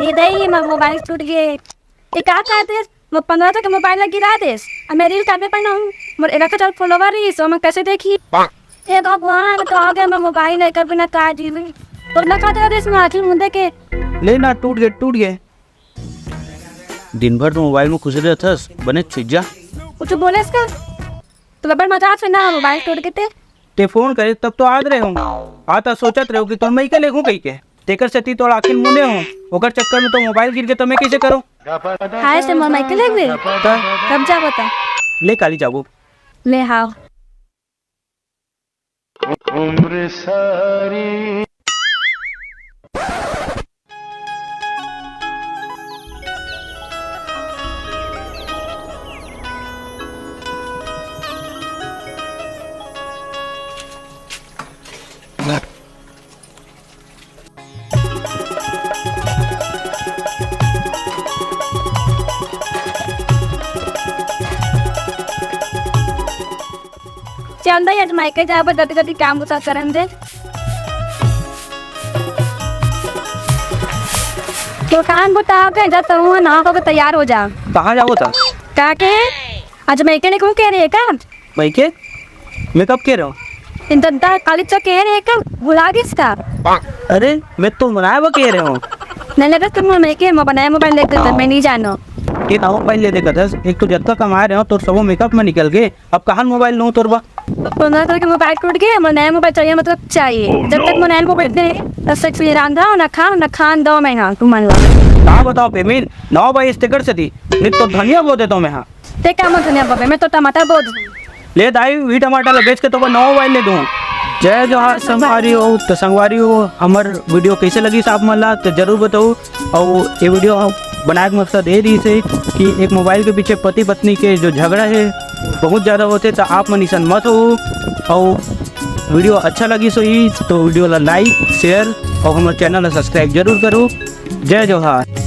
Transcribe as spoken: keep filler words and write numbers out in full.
ए दाई, मोर मोबाइल टूट गे। ए का कर देस? मोर पंद्रह सौ के मोबाइल ला गिरा देस। अब मैं रील काबे बनाहूँ? मोर एक लाख हजार फॉलोवर रहिस, ओमन कैसे देखही? ए भगवान, तो आ गया मैं मोबाइल लेकर बिना का जीवी। तोर ना का देस मैं आखिर मुंदे के। ले ना, टूट गे, टूट गे। दिन भर तो मोबाइल में खुश रहथस, बने चुइजा। कुछ बोलेस का? तो बब्बर मजाक से ना मोबाइल टूट गे ते। ते फोन करे तब तो आत रहे हूँ। आ तो सोचत रहे हूँ कि तोर मइके लेगहूँ कहिके। तेकर सेती तोर आखिर मुने हूँ। ओकर चक्कर में तो मोबाइल गिर गे तो मैं कैसे करूँ? हाय से मोर मइके लेगबे? त कब जाबो त? ले काली जाबो। ले हाव। चल दाई, आज मायके जाबो, जल्दी जल्दी काम बुता करन दे। तो काम बुता के जा, तहूँ नहा के तैयार हो जा। कहाँ जाबो त? का के? आज मायके नहीं कहूँ कह रहे का? मइके? मैं कब कहे रहे हूँ? इन दद्दा काली चौक कह रहे का? भुला गिस का? अरे, मैं तो मनाए बर कहे रहे हूँ। नहीं लगा तुम मइके, मैं बनाया मोबाइल लेके तो मैं नहीं जानो। ये नवा मोबाइल ले दे कथस, एक तो जतका कमाए रहे हूँ, तोर सबो मेकअप में निकल गे, अब कहाँ मोबाइल लूँ तोर बर? पंद्रह सौ के मोबाइल टूट गे, मोर नया मोबाइल चाहिए, मतलब चाहिए। जब तक मोर नया मोबाइल दे, तब तक फिर रांधा ना खा, ना खान दो मैं हाँ, तुम मन ला। का बताओ पेमिन, नवा भाई स्टिकर से दी, नहीं तो धनिया बो देता हूँ मैं हाँ। ते का मत धनिया बबे, मैं तो टमाटर बोत हूँ। ले दाई, वही टमाटर ला बेच के तो नवा मोबाइल ले दूँ। जय जोहार संगवारी हो। तो संगवारी हो, हमर वीडियो कैसे लगिस आप मन ला तो जरूर बताओ। और ये वीडियो हम बनाए के मकसद ये रही से कि एक मोबाइल के पीछे पति पत्नी के जो झगड़ा है बहुत ज़्यादा होते, तो आप मन इसन मत हो। और वीडियो अच्छा लगिस होही तो वीडियो ला लाइक, शेयर और हमर चैनल ला सब्सक्राइब जरूर करो। जय जोहार।